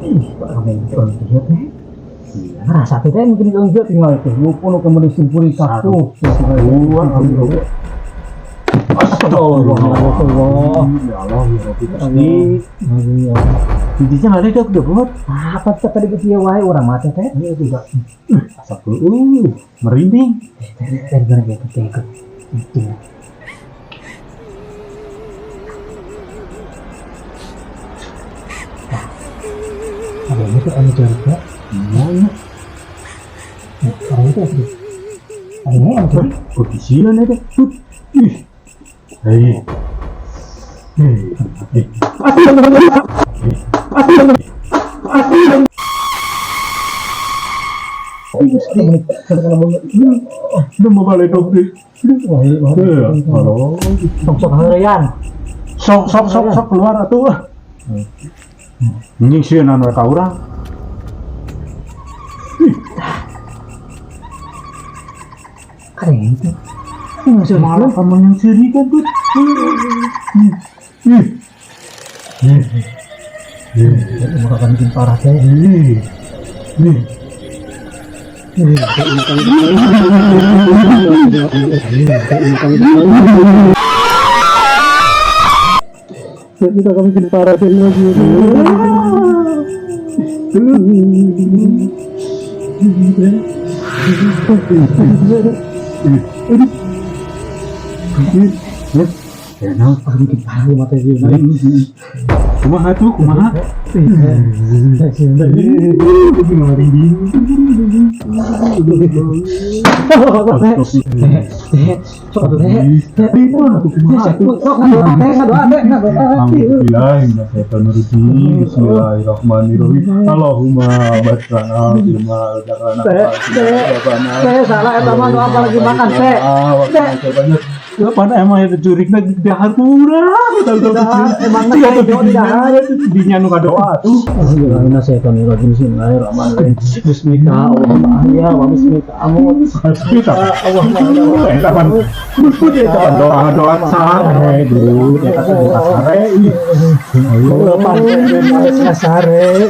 Ih, Pak Kamen teh. Rasa teh mungkin itu tinggal teh. Lu pun kemudian simpuri kartu. Astagfirullah. Ya Allah, ya Rabbi Gusti. Intinya nggak ada udah buat. Apa tadi gitu ya wae urang mah teh. Ini juga. Astagfirullah, merinding. Teh gara gitu teh ikut. Itu. Ada yang itu anu cari ya. Mana? Orang itu asli. Ada yang anu cari. Kondisian ada. Ih. Hei. Hei. Hei. Udah mau balik dong deh. Halo. Sok-sok heureyan. Sok sok sok sok keluar atuh. Anjing sieun we ka urang. Ada yang itu. Malah kamu yang seri kan tuh. Ih. Ih. Ini akan bikin parah teh. Ih. Ih. Kita akan bikin parah teh lagi. Enak. Akan bikin parah mata dia. Kumaha tuh, kumaha? Bismillahirrahmanirrahim. Allahumma batrana fil Teh salah eta mah apa lagi makan teh. Kapan emang itu curigna dahar kurang? Emang dahar dinya nu kadoa tuh. Bismillahirrahmanirrahim. Bismillah Allahumma ahya wa bismika amut. Bismillah. Eta pan doa doa sare dulu eta teh doa sare. Lepas sare.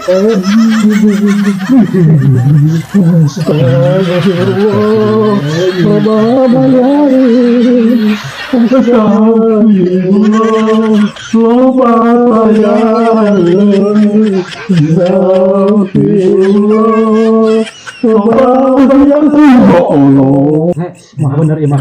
Allah. Mah bener ya mah.